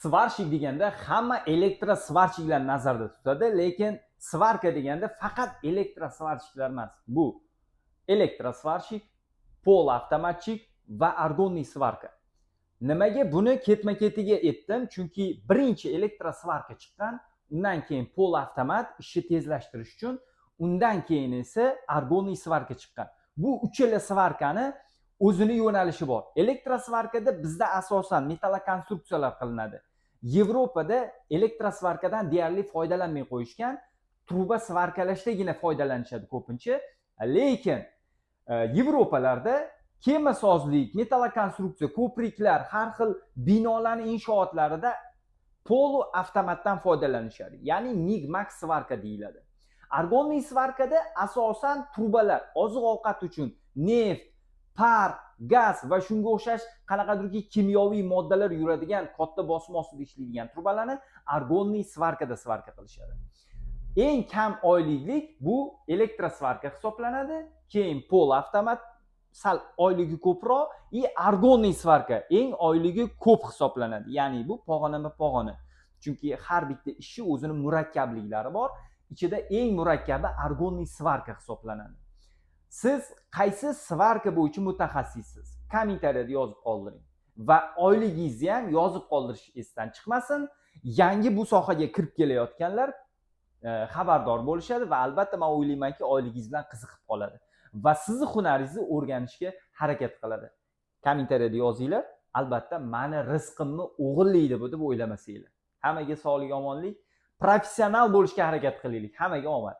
Сварщик deganda hamma электросварщик lar nazarda tutadi, lekin сварка deganda faqat электросварщик lar emas. Bu электросварщик, полуавтоматчик va аргонный сварка. Nimaga buni ketma-ketiga aytdim? Chunki birinchi электросварка chiqqan, undan keyin полуавтомат ishni tezlashtirish uchun, undan keyin esa аргонный сварка chiqqan. Bu uchala сварка ni o'zini yo'nalishi bor. Электросварка da bizda asosan metallokonstruksiyalar qilinadi. Yevropada электросварка dan deyarli foydalanmay qo'yishgan, truba сварка lashdagina foydalanishadi ko'pincha. Lekin Yevropalarda kemasozlik, metallokonstruksiya, ko'priklar, har xil binolarni inshootlarida полуавтомат dan foydalanishadi. Ya'ni MIG-MAG сварка deyiladi. Аргонный сварка da asosan trubalar oziq-ovqat uchun neft, пар, gaz va shunga o'xshash qanaqadirki kimyoviy moddalar yuradigan katta bosim ostida ishlaydigan trubalarni аргонный сварка da сварка qilishadi. Eng kam oyliklik bu электросварка hisoblanadi, keyin полуавтомат sal oyligi ko'proq и аргонный сварка eng oyligi ko'p hisoblanadi. Ya'ni bu pog'onama pog'ona. Chunki har bitta ishi o'zini murakkabliklari bor. Ichida eng murakkabi аргонный сварка hisoblanadi. Siz qaysi сварка bo'yicha mutaxassissiz? Kommentariyada yozib qoldiring va oyligingizni ham yozib qoldirish esdan chiqmasin. Yangi bu sohaga kirib kelayotganlar xabardor bo'lishadi va albatta men o'ylaymanki, oyligingiz bilan qiziqib qoladi va sizni hunaringizni o'rganishga harakat qiladi. Kommentariyada yozinglar. Albatta mani rizqimni o'g'irlaydi bu deb o'ylamasanglar. Hammaga sog'lik, omonlik, professional bo'lishga harakat qilaylik. Hammaga omad.